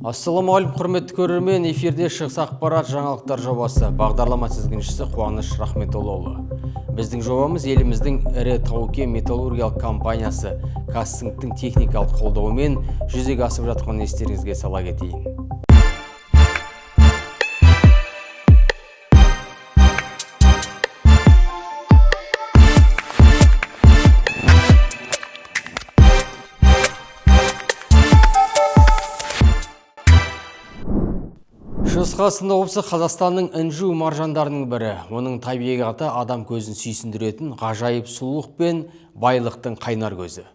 Ассалаумағалейкум, құрметті көрермен! Эфирде «Шығыс ақпарат» жаңалықтар жобасы, бағдарлама тізгіншісі Қуаныш Рахметоллаұлы. Біздің жобамыз еліміздің ірі тау-кен металлургиялық компаниясы «Казцинктің» техникалық қолдауымен жүзеге асып жатқанын естеріңізге сала кетейін. Шығыс Қазақстан облысы — Қазақстанның інжу маржандарының бірі. Оның табиғаты адам көзін сүйсіндіретін ғажайып сұлулық пен байлықтың қайнар көзі.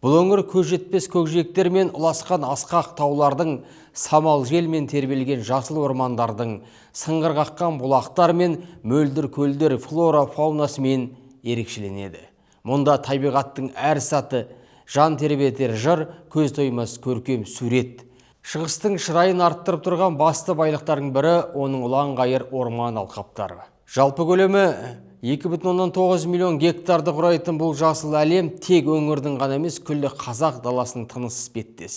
Бұл өңір көз жетпес көкжиектер мен ұласқан асқақ таулардың, самал желмен тербелген жасыл ормандардың, сыңғыр қаққан бұлақтар мен мөлдір көлдер флора фаунасымен ерекшеленеді. Мұнда табиғаттың әр сәті жан тербетер жыр, көз тоймас көркем сурет. Шығыстың шырайын арттырып тұрған басты байлықтардың бірі — оның ұлан-ғайыр орман алқаптары. Жалпы көлемі 2,9 миллион гектарды құрайтын бұл жасыл әлем тек өңірдің ғана емес, күллі қазақ даласының тынысы іспеттес.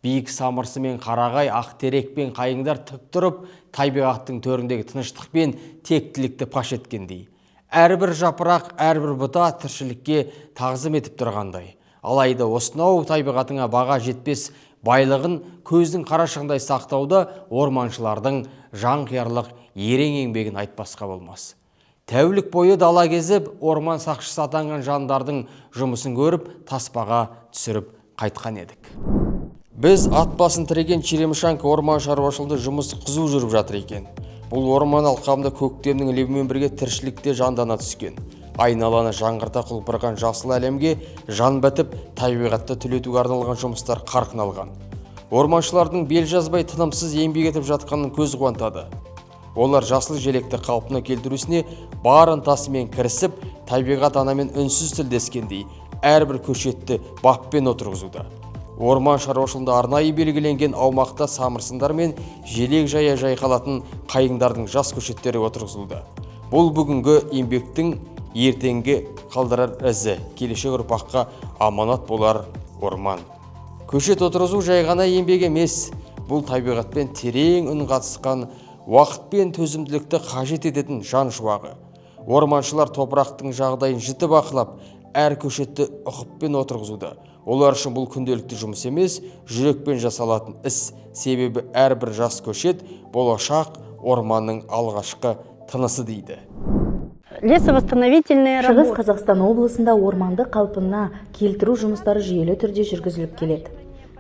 Биік самырсы мен қарағай, ақтерек пен қайыңдар тік тұрып, табиғаттың төріндегі тыныштық пен тектілікті паш еткендей. Әрбір жапырақ, әрбір бұта тіршілікке тағзым етіп тұрғандай. Алайда осынау табиғатыңа баға жетпес байлығын көздің қарашығындай сақтауда орманшылардың жанқиярлық ерен еңбегін айтпасқа болмас. Тәулік бойы дала кезіп, орман сақшысы атанған жандардың жұмысын көріп, таспаға түсіріп қайтқан едік. Біз ат басын тіреген Черемшанка орман шаруашылығында жұмыс қызу жүріп жатыр екен. Бұл орман алқабында көктемнің лебімен бірге тіршілік те жандана түскен. Айналаны жаңғырта құлпырған жасыл әлемге жан бітіп, табиғатты түлетуге арналған жұмыстар қарқын алған. Орманшылардың бел жазбай, тынымсыз еңбек етіп жатқанын көз қуантады. Олар жасыл желекті қалпына келтіру ісіне бар ынтасымен кірісіп, табиғат анамен үнсіз тілдескендей, әрбір көшетті баппен отырғызуда. Орман шаруашылығында арнайы белгіленген аумақта самырсындар мен желек жая жайқалатын қайыңдардың жас көшеттері отырғызылуда. Бұл — бүгінгі еңбектің ертеңгі қалдырар ізі, келешек ұрпаққа аманат болар орман. Көшет отырғызу жай ғана еңбек емес, бұл — табиғатпен терең үн қатысқан, уақыт пен төзімділікті қажет ететін жан шуағы. Орманшылар топырақтың жағдайын жіті бақылап, әр көшетті ұқыппен отырғызуда. Олар үшін бұл күнделікті жұмыс емес, жүрекпен жасалатын іс. Себебі әрбір жас көшет — болашақ орманның алғашқы тынысы дейді. Лесовосстановительные Шығыс работы. Қазақстан облысында орманды қалпына келтіру жұмыстары жүйелі түрде жүргізіліп келеді.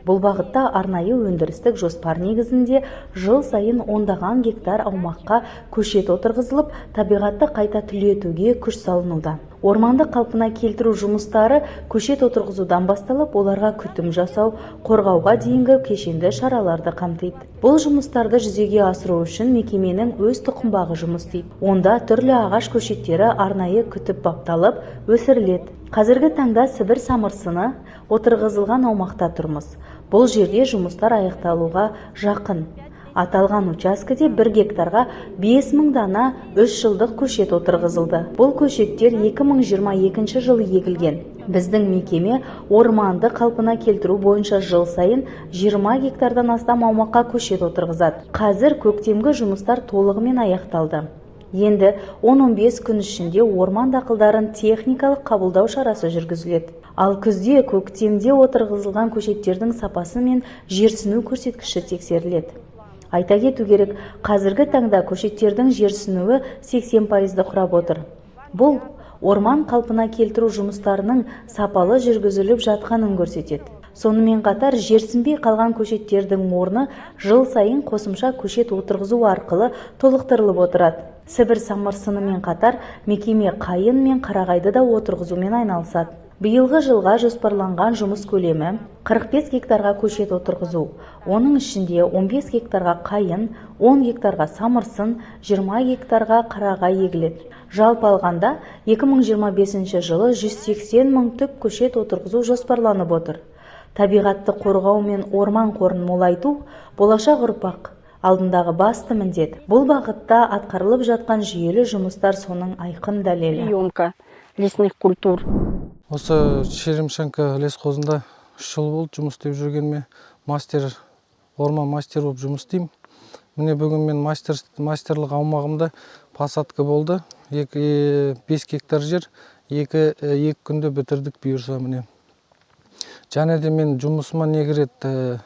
Бұл бағытта арнайы өндірістік жоспар негізінде жыл сайын ондаған гектар аумаққа көшет отырғызылып, табиғатты қайта түлетуге күш салынуда. Орманды қалпына келтіру жұмыстары көшет отырғызудан басталып, оларға күтім жасау, қорғауға дейінгі кешенді шараларды қамтиды. Бұл жұмыстарды жүзеге асыру үшін мекеменің өз тұқымбағы жұмыс істейді. Онда түрлі ағаш көшеттері арнайы күтіп бапталып өсіріледі. Қазіргі таңда Сібір самырсыны отырғызылған аумақта тұрмыз. Бұл жерде жұмыстар аяқталуға жақын. Аталған учаскеде 1 гектарға 5000 дана 3 жылдық көшет отырғызылды. Бұл көшеттер 2022 жылы егілген. Біздің мекеме орманды қалпына келтіру бойынша жыл сайын 20 гектардан астам аумаққа көшет отырғызады. Қазір көктемгі жұмыстар толығымен аяқталды. Енді 10-15 күн ішінде орман дақылдарын техникалық қабылдау шарасы жүргізіледі. Ал күзде көктемде отырғызылған көшеттердің сапасы мен жерсіну көрсеткіші тексеріледі. Айта кету керек, қазіргі таңда көшеттердің жерсінуі 80%-ды құрап отыр. Бұл орман қалпына келтіру жұмыстарының сапалы жүргізіліп жатқанын көрсетеді. Сонымен қатар жерсінбей қалған көшеттердің орны жыл сайын қосымша көшет отырғызу арқылы толықтырылып отырады. Сібір самырсынымен қатар мекеме қайың мен қарағайды да отырғызумен айналысады. Биылғы жылға жоспарланған жұмыс көлемі — 45 гектарға көшет отырғызу. Оның ішінде 15 гектарға қайың, 10 гектарға самырсын, 20 гектарға қарағай егіледі. Жалпы алғанда, 2025 жылы 180 мың түп көшет отырғызу жоспарланып отыр. Табиғатты қорғау мен орман қорын молайту — болашақ ұрпақ алдындағы басты міндет. Бұл бағытта атқарылып жатқан жүйелі жұмыстар соның айқын дәлелі. Приемка лесных культур. Осы Черемшанка лесхозында 3 жыл болды жұмыс істеп жүргеніме. Мастер Орман мастер болып жұмыс істеймін. Міне, бүгін мен мастерлық аумағымда посадка болды. 5 гектар жер, 2 күнде бітірдік, бұйырса, міне. Және де мен жұмысыма не кіреді?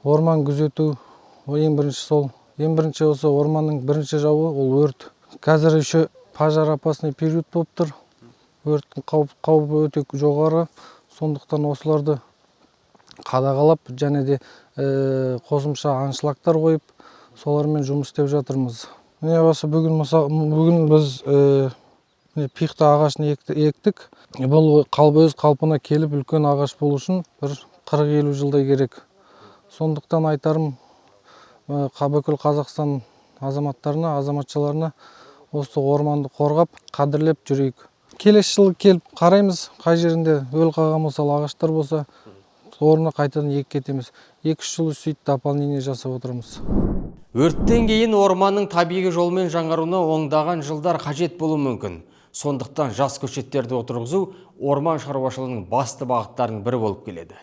Орман күзету. Ол ең бірінші, сол ең бірінші осы орманның бірінші жауы ол өрт. Қазір еще пожар опасный период болып тұр, өрттің қаупі өте жоғары. Сондықтан осыларды қадағалап және де қосымша аншлагтар қойып, солармен жұмыс істеп жатырмыз. Міне, осы бүгін, мысалы, бүгін біз міне, пихта ағашын ектік. Бұл өз қалпына келіп, үлкен ағаш болу үшін бір 40-50 жылдай керек. Сондықтан айтарым, бүкіл Қазақстан азаматтарына, азаматшаларына: осы орманды қорғап, қадірлеп жүрейік. Келесі жылы келіп қараймыз, қай жерінде өліп қалған, мысалы, ағаштар болса, орнына қайтадан егіп кетеміз. 2-3 жыл сөйтіп дополнение жасап отырмыз. Өрттен кейін орманның табиғи жолмен жаңаруына ондаған жылдар қажет болуы мүмкін. Сондықтан жас көшеттерді отырғызу орман шаруашылығының басты бағыттарының бірі болып келеді.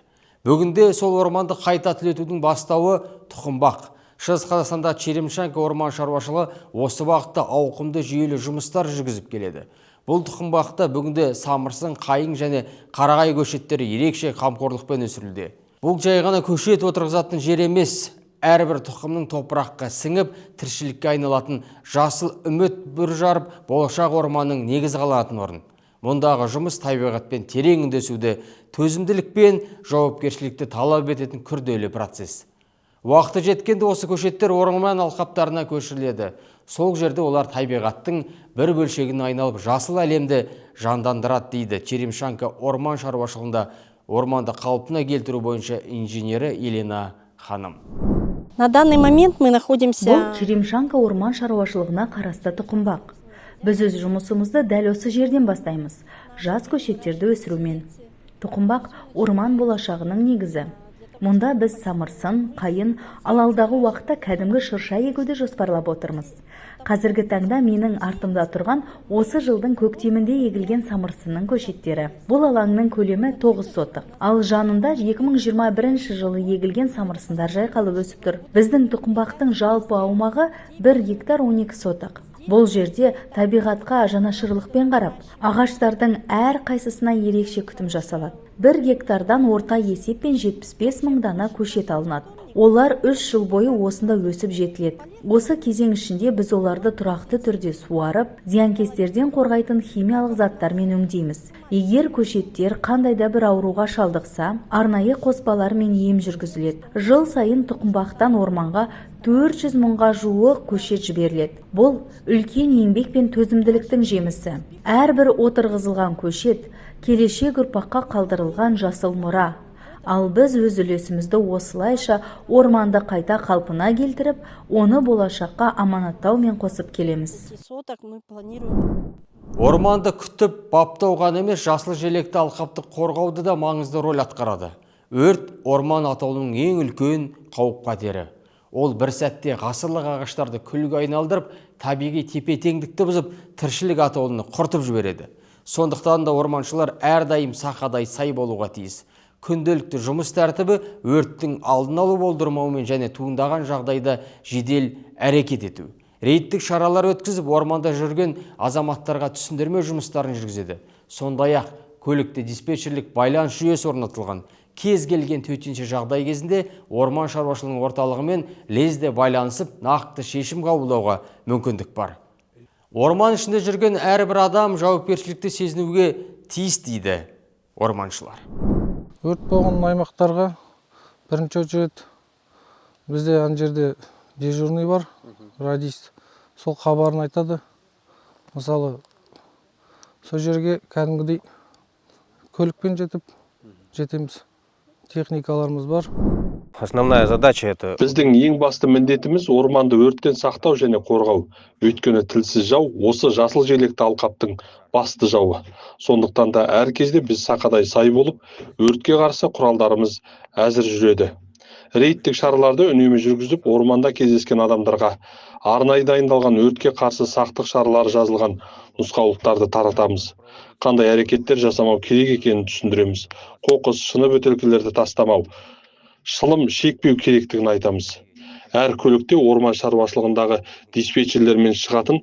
Бүгінде сол орманды қайта түлетудің бастауы тұқымбақ. Шығыс Қазақстанда Черемшанка орман шаруашылығы осы бағытта ауқымды, жүйелі жұмыстар жүргізіп келеді. Бұл тұқымбақта бүгінде самырсын, қайың және қарағай көшеттері ерекше қамқорлықпен өсірілуде. Бұл жай ғана көшет отырғызатын жер емес, әрбір тұқымның топыраққа сіңіп, тіршілікке айналатын жасыл үміт бүр жарып, болашақ орманның негізі қаланатын орын. Мұндағы жұмыс табиғатпен терең үндесуді, төзімділік пен жауапкершілікті талап ететін күрделі процесс. Уақыты жеткенде осы көшеттер орман алқаптарына көшіріледі. Сол жерде олар табиғаттың бір бөлшегіне айналып, жасыл әлемді жандандырады, дейді Черемшанка орман шаруашылығында орманды қалпына келтіру бойынша инженері Елена ханым. На данный момент мы находимся. Бұл Черемшанка орман шаруашылығына қарасты тұқымбақ. Біз өз жұмысымызды дәл осы жерден бастаймыз, жас көшеттерді өсірумен. Тұқымбақ – орман болашағының негізі. Мұнда біз самырсын, қайын, ал алдағы уақытта кәдімгі шырша егуді жоспарлап отырмыз. Қазіргі таңда менің артымда тұрған осы жылдың көктемінде егілген самырсынның көшеттері. Бұл алаңның көлемі 9 сотық. Ал жанында 2021 жылы егілген самырсындар жайқалып өсіп тұр. Біздің тұқымбақтың жалпы аумағы 1 гектар 12 сотық. Бұл жерде табиғатқа жанашырлықпен қарап, ағаштардың әр қайсысына ерекше күтім жасалады. 1 гектардан орта есеппен 75 мың дана көшет алынады. Олар 3 жыл бойы осында өсіп жетіледі. Осы кезең ішінде біз оларды тұрақты түрде суарып, зиянкестерден қорғайтын химиялық заттармен өңдейміз. Егер көшеттер қандай да бір ауруға шалдықса, арнайы қоспалармен ем жүргізіледі. Жыл сайын тұқымбақтан орманға 400 мыңға жуық көшет жіберіледі. Бұл үлкен еңбек пен төзімділіктің жемісі. Әрбір отырғызылған көшет – келешек ұрпаққа қалдырылған жасыл мұра. Ал біз өз үлесімізді осылайша орманды қайта қалпына келтіріп, оны болашаққа аманаттаумен қосып келеміз. Соток мы планируем. Орманды күтіп баптау ғана емес, жасыл желекті алқапты қорғауды да маңызды роль атқарады. Өрт – орман атаулының ең үлкен қауіп қатері. Ол бір сәтте ғасырлық ағаштарды күлге айналдырып, табиғи тепе теңдікті бұзып, тіршілік атаулыны құртып жібереді. Сондықтан да орманшылар әрдайым сақадай сай болуға тиіс. Күнделікті жұмыс тәртібі – өрттің алдын алу, болдырмаумен және туындаған жағдайда жедел әрекет ету. Рейдтік шаралар өткізіп, орманда жүрген азаматтарға түсіндірме жұмыстарын жүргізеді. Сондай ақ көлікте диспетчерлік байланыс жүйесі орнатылған. Кез келген төтенше жағдай кезінде орман шаруашылығының орталығымен лезде байланысып, нақты шешім қабылдауға мүмкіндік бар. Орман ішінде жүрген әрбір адам жауапкершілікті сезінуге тиіс, дейді орманшылар. Өрт болған аймақтарға бірінші очередь бізде ана жерде дежурный бар, радист, сол хабарын айтады. Мысалы, сол жерге кәдімгідей көлікпен жетеміз, техникаларымыз бар. Основная задача это Біздің ең басты міндетіміз – орманды өрттен сақтау және қорғау. Өйткені тілсіз жау осы жасыл желекті алқаптың басты жауы. Сондықтан да әр кезде біз сақадай сай болып, өртке қарсы құралдарымыз әзір жүреді. Рейдтік шараларды үнемі жүргізіп, орманда кездескен адамдарға арнайы дайындалған өртке қарсы сақтық шаралары жазылған нұсқаулықтарды таратамыз. Қандай әрекеттер жасамау керек екенін түсіндіреміз. Қоқыс, шыны бөтелкелерді тастамау. Шылым шекпеу керектігін айтамыз. Әр көлікте орман шаруашылығындағы диспетчерлермен шығатын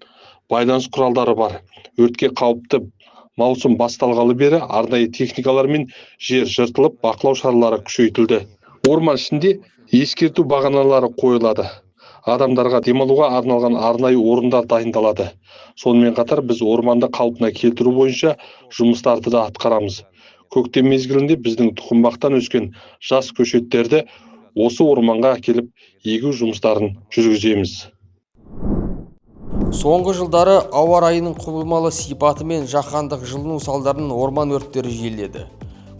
байланыс құралдары бар. Өртке қауіпті маусым басталғалы бері арнайы техникалармен жер жыртылып, бақылау шаралары күшейтілді. Орман ішінде ескерту бағаналары қойылады. Адамдарға демалуға арналған арнайы орындар дайындалады. Сонымен қатар біз орманды қалпына келтіру бойынша жұмыстарды да атқарамыз. Көктем мезгілінде біздің тұқымбақтан өскен жас көшеттерді осы орманға әкеліп егу жұмыстарын жүргіземіз. Соңғы жылдары ауа райының құбылмалы сипаты мен жаһандық жылыну салдарынан орман өрттері жиіледі.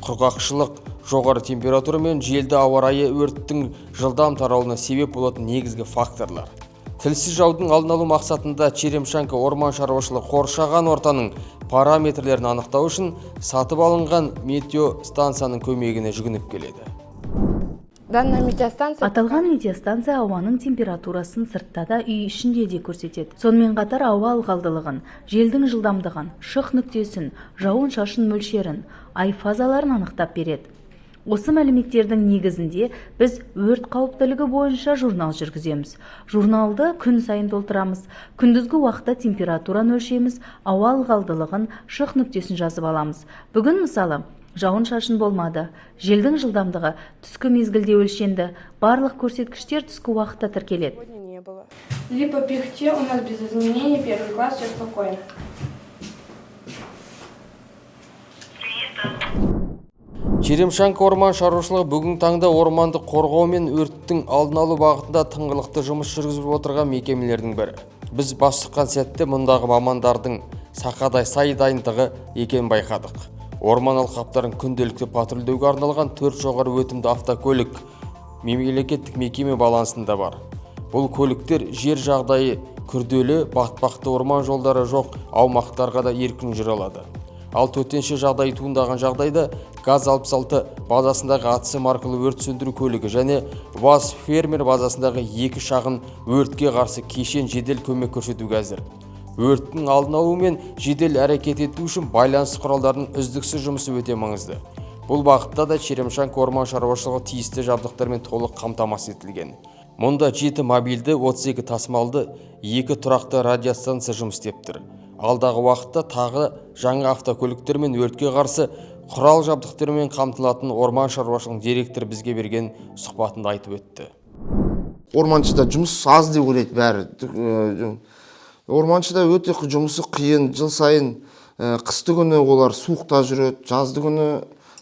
Құрғақшылық, жоғары температура мен желді ауа райы өрттің жылдам таралуына себеп болатын негізгі факторлар. Тілсіз жаудың алдын алу мақсатында Черемшанка орман шаруашылығы қоршаған ортаның параметрлерін анықтау үшін сатып алынған метеостанцияның көмегіне жүгініп келеді. Данная метеостанция Аталған метеостанция ауаның температурасын сыртта да, үй ішінде де көрсетеді. Сонымен қатар ауа ылғалдылығын, желдің жылдамдығын, шық нүктесін, жауын-шашын мөлшерін, ай фазаларын анықтап береді. Осы мәліметтердің негізінде біз өрт қауіптілігі бойынша журнал жүргіземіз. Журналды күн сайын толтырамыз. Күндізгі уақытта температураны өлшейміз, ауа ылғалдылығын, шық нүктесін жазып аламыз. Бүгін, мысалы, жауын-шашын болмады. Желдің жылдамдығы түскі мезгілде өлшенді. Барлық көрсеткіштер түскі уақытта тіркеледі. Сегодня не было. Липа Пихте у нас без изменений, первый класс, все спокойно. Черемшанка орман шаруашылығы бүгінгі таңда орманды қорғау мен өрттің алдын алу бағытында тыңғылықты жұмыс жүргізіп отырған мекемелердің бірі. Біз бас сұққан сәтте мұндағы мамандардың сақадай сай дайындығы екенін байқадық. Орман алқаптарын күнделікті патрульдеуге арналған төрт жоғары өтімді автокөлік мемлекеттік мекеме балансында бар. Бұл көліктер жер жағдайы күрделі, батпақты орман жолдары жоқ аумақтарға да еркін жүре алады. Ал төтенше жағдай туындаған жағдайда ГАЗ-66 базасындағы АЦ маркалы өрт сөндіру көлігі және ВАЗ фермер базасындағы екі шағын өртке қарсы кешен жедел көмек көрсетуге әзір. Өрттің алдын алу мен жедел әрекет ету үшін байланыс құралдарының үздіксіз жұмысы өте маңызды. Бұл бағытта да Черемшанка орман шаруашылығы тиісті жабдықтармен толық қамтамасыз етілген. Мұнда 7 мобильді, 32 тасымалды, 2 тұрақты радиостанция жұмыс істеп тұр. Алдағы уақытта тағы жаңа автокөліктер мен өртке қарсы құрал жабдықтармен қамтылатын орман шаруашылығының директоры бізге берген сұхбатында айтып өтті. Орманшыда жұмыс аз деп ойлайды бәрі. Орманшыда өте жұмысы қиын. Жыл сайын қысты күні олар суықта жүреді, жазды күні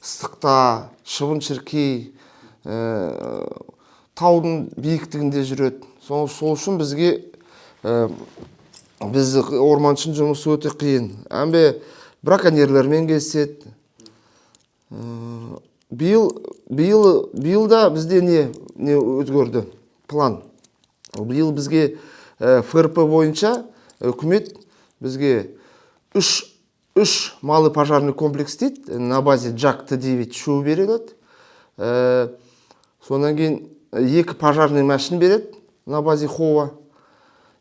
ыстықта, шыбын шіркей, таудың биіктігінде жүреді. Сол үшін бізге біз орманшының жұмысы өте қиын. Әмбе браконьерлермен кездеседі. Биыл да бізде не өзгерді план. Биыл бізге ФРП бойынша үкімет бізге үш малый пожарный комплекс дейді, на базе JAK Т9 үшеуі береді. Содан кейін екі пожарный машина береді на базе Хова,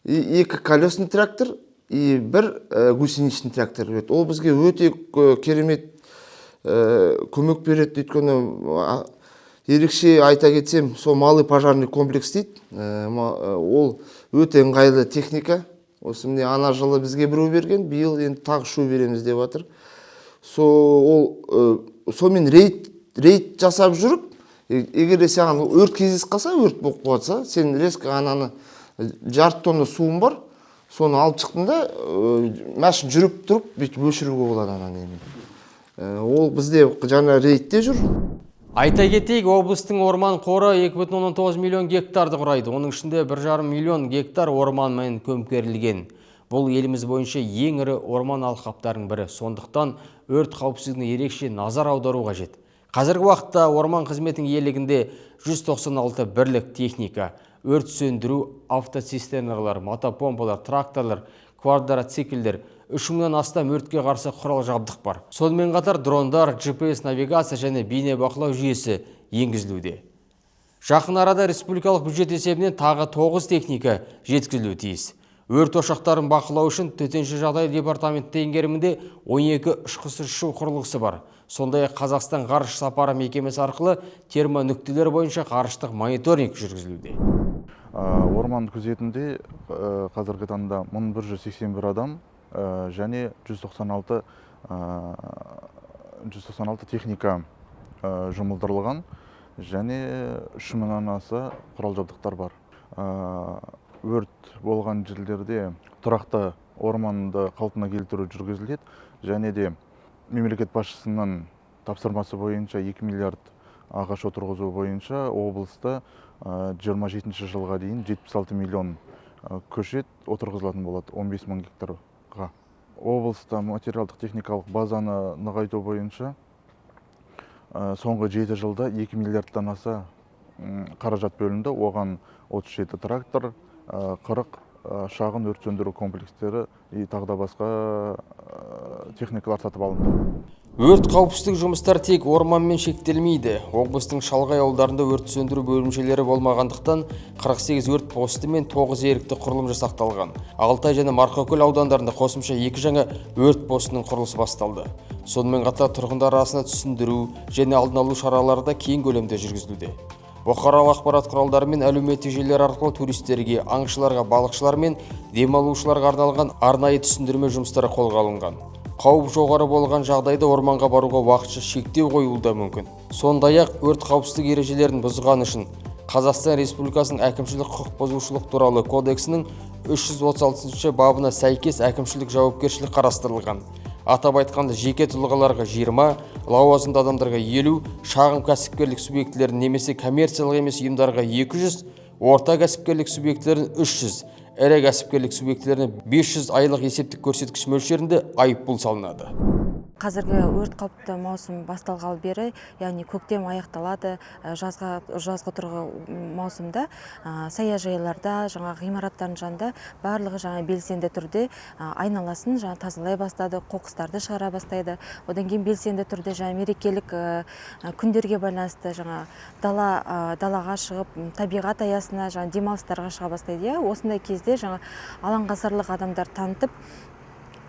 и екі колесный трактор и бір гусеничный трактор береді. Ол бізге өте керемет көмек береді, өйткені ерекше айта кетсем, сол малый пожарный комплекс дейді, ол өте ыңғайлы техника. Осы міне ана жылы бізге біреу берген, биыл енді тағы үшеу береміз деп жатыр. Ол сонымен рейд жасап жүріп, егер де саған өрт кездесіп қалса, өрт болып қалса, сен резко ананы жарты тонна суым бар, соны алып шықтың да, машина жүріп тұрып бүйтіп өшіруге болады ана немен. Ол бізде жаңа рейдте жүр. Айта кетейік, облыстың орман қоры 2,9 миллион гектарды құрайды. Оның ішінде 1,5 миллион гектар орманмен көмкерілген. Бұл еліміз бойынша ең ірі орман алқаптарының бірі. Сондықтан өрт қауіпсіздігіне ерекше назар аудару қажет. Қазіргі уақытта орман қызметінің иелігінде 196 бірлік техника, өрт сөндіру автоцистерналар, мотопомпалар, тракторлар, квадроциклдер, 3000-нан астам өртке қарсы құрал жабдық бар. Сонымен қатар дрондар, GPS навигация және бейнебақылау жүйесі енгізілуде. Жақын арада республикалық бюджет есебінен тағы 9 техника жеткізілуі тиіс. Өрт ошақтарын бақылау үшін Төтенше жағдай департаменті теңгерімінде 12 ұшқышсыз ұшу құрылғысы бар. Сондай-ақ Қазақстан ғарыш сапары мекемесі арқылы термонүктелер бойынша ғарыштық мониторинг жүргізілуде. Орман күзетінде қазіргі таңда 1181 адам және 196 техника жұмылдырылған және 3000-нан аса құрал жабдықтар бар. Өрт болған жерлерде тұрақты орманды қалпына келтіру жүргізіледі және де мемлекет басшысының тапсырмасы бойынша 2 миллиард ағаш отырғызу бойынша облыста 27 жылға дейін 76 миллион көшет отырғызылатын болады 15 мың гектарға. Облыста материалдық техникалық базаны нығайту бойынша соңғы 7 жылда 2 миллиардтан аса қаражат бөлінді. Оған 37 трактор, 40 шағын өрт сөндіру комплекстері и тағы да басқа техникалар сатып алынды. Өрт қауіпсіздік жұмыстары тек орманмен шектелмейді. Облыстың шалғай ауылдарында өрт сөндіру бөлімшелері болмағандықтан, 48 өрт посты мен 9 ерікті құрылым жасақталған. Алтай және Марқакөл аудандарында қосымша екі жаңа өрт постының құрылысы басталды. Сонымен қатар тұрғындар арасында түсіндіру және алдын алу шаралары да кең көлемде жүргізілуде. Бұқаралық ақпарат құралдары мен әлеуметтік желілер арқылы туристерге, аңшыларға, балықшылар мен демалушыларға арналған арнайы түсіндірме жұмыстары қолға алынған. Қауіп жоғары болған жағдайда орманға баруға уақытша шектеу қойылуы да мүмкін. Сондай ақ өрт қауіпсіздік ережелерін бұзған үшін Қазақстан Республикасының Әкімшілік құқық бұзушылық туралы кодексінің 336 бабына сәйкес әкімшілік жауапкершілік қарастырылған. Атап айтқанда, жеке тұлғаларға 20, лауазымды адамдарға 50, шағын кәсіпкерлік субъектілерін немесе коммерциялық емес ұйымдарға 200, орта кәсіпкерлік субъектілерін 300, ірі кәсіпкерлік субъектілеріне 500 айлық есептік көрсеткіш мөлшерінде айыппұл салынады. Қазіргі өрт қауіпті маусым басталғалы бері, яғни көктем аяқталады, жазғы тұрғы маусымда саяжайларда, жаңағы ғимараттардың жанында барлығы жаңа белсенді түрде айналасын жаңа тазалай бастады, қоқыстарды шығара бастайды. Одан кейін белсенді түрде жаңа мерекелік күндерге байланысты жаңа далаға шығып, табиғат аясына, жаңа демалыстарға шыға бастайды, иә. Осындай кезде жаңа алаңғасарлық адамдар танытып,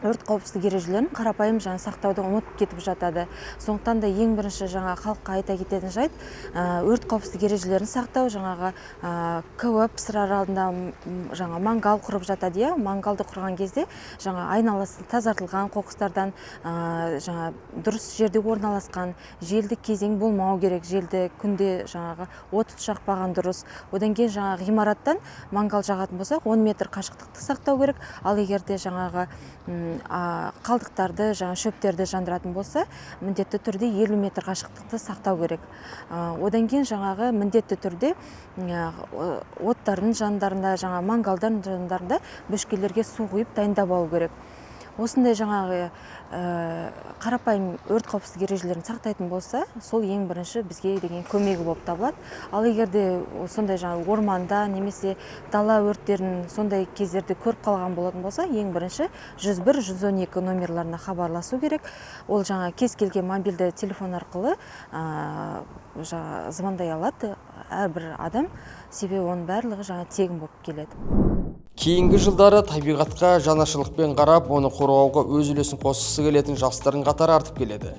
өрт қауіпсіздік ережелерін қарапайым жаңа сақтауды ұмытып кетіп жатады. Сондықтан да ең бірінші жаңа халыққа айта кететін жайт: өрт қауіпсіздік ережелерін сақтау. Жаңағы кәуап пісірер алдында жаңа мангал құрып жатады, иә. Мангалды құрған кезде жаңа айналасы тазартылған қоқыстардан, жаңа дұрыс жерде орналасқан, желді кезең болмау керек, желді күнде жаңағы от жақпаған дұрыс. Одан кейін жаңағы ғимараттан мангал жағатын болсақ, 10 метр қашықтықты сақтау керек. Ал егер де жаңағы қалдықтарды, жаңа шөптерді жандыратын болса, міндетті түрде 50 метр қашықтықты сақтау керек. Одан кейін жаңағы міндетті түрде оттардың жандарында, жаңа мангалдардың жандарында бөшкелерге су құйып дайындап алу керек. Осындай жаңағы қарапайым өрт қауіпсіздік ережелерін сақтайтын болса, сол ең бірінші бізге деген көмегі болып табылады. Ал егер де сондай жаңа орманда немесе дала өрттерін сондай кездерде көріп қалған болатын болса, ең бірінші 101, 112 номерларына хабарласу керек. Ол жаңа кез келген мобильді телефон арқылы жаңа звондай алады әрбір адам, себебі оның барлығы жаңа тегін болып келеді. Кейінгі жылдары табиғатқа жанашырлықпен қарап, оны қорғауға өз үлесін қосқысы келетін жастардың қатары артып келеді.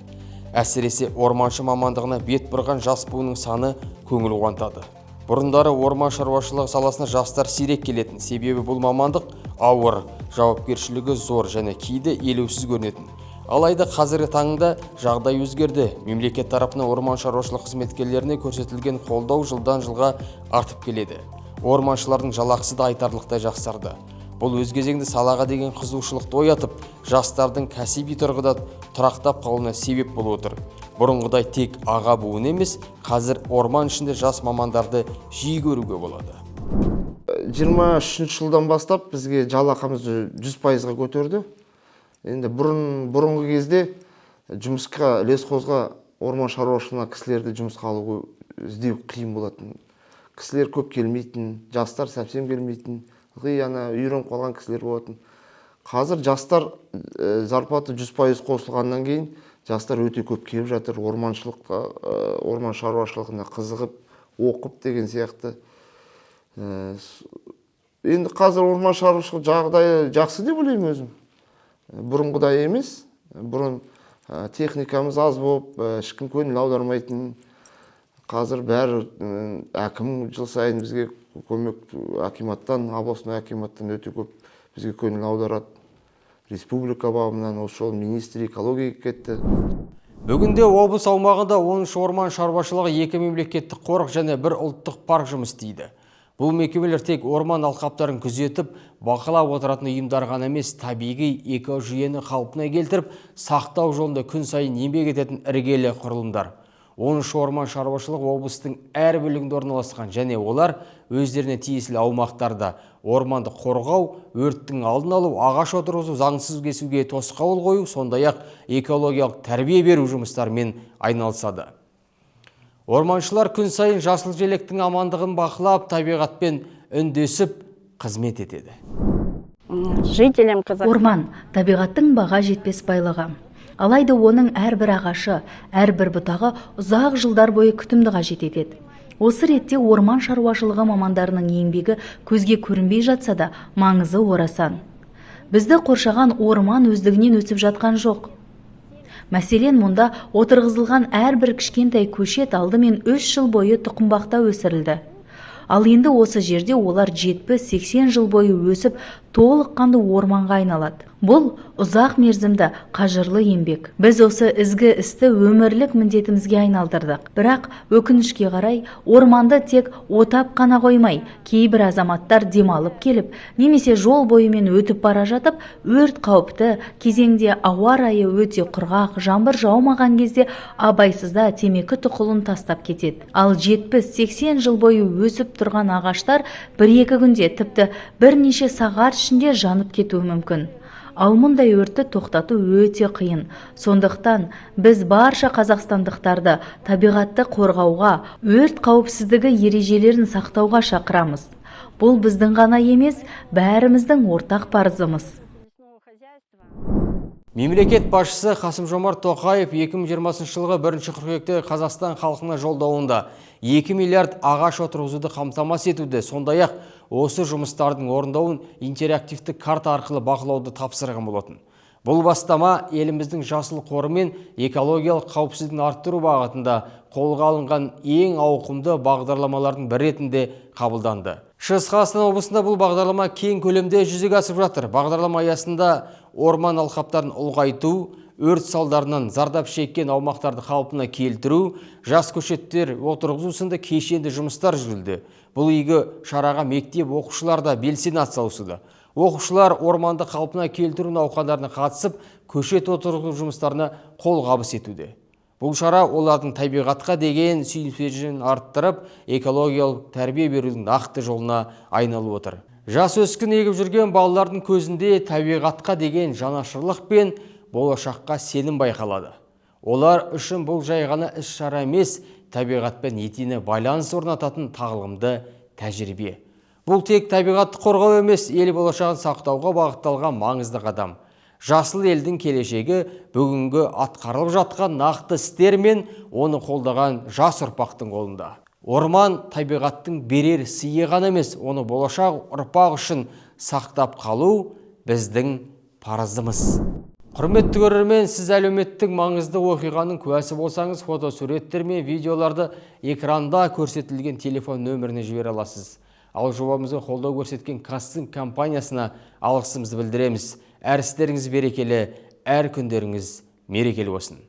Әсіресе орманшы мамандығына бет бұрған жас буынның саны көңіл қуантады. Бұрындары орман шаруашылығы саласына жастар сирек келетін, себебі бұл мамандық ауыр, жауапкершілігі зор және кейде елеусіз көрінетін. Алайда қазіргі таңда жағдай өзгерді. Мемлекет тарапынан орман шаруашылық қызметкерлеріне көрсетілген қолдау жылдан жылға артып келеді. Орманшылардың жалақысы да айтарлықтай жақсарды. Бұл өз кезегінде салаға деген қызығушылықты оятып, жастардың кәсіби тұрғыда тұрақтап қалуына себеп болып отыр. Бұрынғыдай тек аға буын емес, қазір орман ішінде жас мамандарды жиі көруге болады. 23-жылдан бастап бізге жалақымызды 100%-ға көтерді. Енді бұрынғы кезде жұмысқа, лесхозға, орман шаруашылығына кісілерді жұмысқа алу, іздеу қиын болатын. Кісілер көп келмейтін, жастар совсем келмейтін, ылғи ана үйреніп қалған кісілер болатын. Қазір жастар, зарплата 100% қосылғаннан кейін жастар өте көп келіп жатыр орманшылыққа, орман шаруашылығына қызығып оқып деген сияқты. Енді қазір орман шаруашылығы жағдайы жақсы деп ойлаймын өзім. Бұрынғыдай емес. Бұрын техникамыз аз болып, ешкім көңіл аудармайтын. Қазір бәрі әкім жыл сайын бізге көмек, акиматтан, областной акиматтан өте көп бізге көңіл аударады. Республика бабынан осы жолы министр экология кетті. Бүгінде облыс аумағында 13 орман шаруашылығы, екі мемлекеттік қорық және бір ұлттық парк жұмыс істейді. Бұл мекемелер тек орман алқаптарын күзетіп, бақылап отыратын ұйымдар ғана емес, табиғи экожүйені қалпына келтіріп, сақтау жолында күн сайын еңбек ететін іргелі құрылымдар. 13 орман шаруашылығы облыстың әр бөлігінде орналасқан және олар өздеріне тиесілі аумақтарда орманды қорғау, өрттің алдын алу, ағаш отырғызу, заңсыз кесуге тосқауыл қою, сондай-ақ экологиялық тәрбие беру жұмыстарымен айналысады. Орманшылар күн сайын жасыл желектің амандығын бақылап, табиғатпен үндесіп қызмет етеді. Жителям Казахстана. Орман – табиғаттың баға жетпес байлығы. Алайда оның әрбір ағашы, әрбір бұтағы ұзақ жылдар бойы күтімді қажет етеді. Осы ретте орман шаруашылығы мамандарының еңбегі көзге көрінбей жатса да, маңызы орасан. Бізді қоршаған орман өздігінен өсіп жатқан жоқ. Мәселен, мұнда отырғызылған әрбір кішкентай көшет алдымен 3 жыл бойы тұқымбақта өсірілді. Ал енді осы жерде олар 70-80 жыл бойы өсіп, толыққанды орманға айналады. Бұл ұзақ мерзімді, қажырлы еңбек. Біз осы ізгі істі өмірлік міндетімізге айналдырдық. Бірақ өкінішке қарай, орманды тек отап қана қоймай, кейбір азаматтар демалып келіп немесе жол бойымен өтіп бара жатып, өрт қауіпті кезеңде, ауа райы өте құрғақ, жаңбыр жаумаған кезде абайсызда темекі тұқылын тастап кетеді. Ал 70-80 жыл бойы өсіп тұрған ағаштар бір-екі күнде, тіпті бірнеше сағат ішінде жанып кетуі мүмкін. Ал мұндай өртті тоқтату өте қиын. Сондықтан біз барша қазақстандықтарды табиғатты қорғауға, өрт қауіпсіздігі ережелерін сақтауға шақырамыз. Бұл біздің ғана емес, бәріміздің ортақ парызымыз. Мемлекет басшысы Қасым-Жомарт Тоқаев 2020 жылғы 1 қыркүйекте Қазақстан халқына жолдауында 2 миллиард ағаш отырғызуды қамтамасыз етуді, сондай-ақ осы жұмыстардың орындауын интерактивті карта арқылы бақылауды тапсырған болатын. Бұл бастама еліміздің жасыл қоры мен экологиялық қауіпсіздігін арттыру бағытында қолға алынған ең ауқымды бағдарламалардың бірі ретінде қабылданды. Шығыс Қазақстан облысында бұл бағдарлама кең көлемде жүзеге асып жатыр. Бағдарлама аясында орман алқаптарын ұлғайту, өрт салдарынан зардап шеккен аумақтарды қалпына келтіру, жас көшеттер отырғызу сынды кешенді жұмыстар жүргізілді. Бұл игі шараға мектеп оқушылары да белсене атсалысуда. Оқушылар орманды қалпына келтіру науқандарына қатысып, көшет отырғызу жұмыстарына қолғабыс етуде. Бұл шара олардың табиғатқа деген сүйіспеншілігін арттырып, экологиялық тәрбие берудің нақты жолына айналып отыр. Жас өскін егіп жүрген балалардың көзінде табиғатқа деген жанашырлық пен болашаққа сенім байқалады. Олар үшін бұл жай ғана іс-шара емес, табиғатпен етене байланыс орнататын тағылымды тәжірибе. Бұл тек табиғатты қорғау емес, ел болашағын сақтауға бағытталған маңызды қадам. Жасыл елдің келешегі бүгінгі атқарылып жатқан нақты істер мен оны қолдаған жас ұрпақтың қолында. Орман табиғаттың берер сыйы ғана емес, оны болашақ ұрпақ үшін сақтап қалу біздің парызымыз. Құрметті көрермен, сіз әлеуметтік маңызды оқиғаның куәсі болсаңыз, фотосуреттер мен видеоларды экранда көрсетілген телефон нөміріне жібере аласыз. Ал жобамызға қолдау көрсеткен Казцинк компаниясына алғысымызды білдіреміз. Әр істеріңіз берекелі, әр күндеріңіз мерекелі болсын.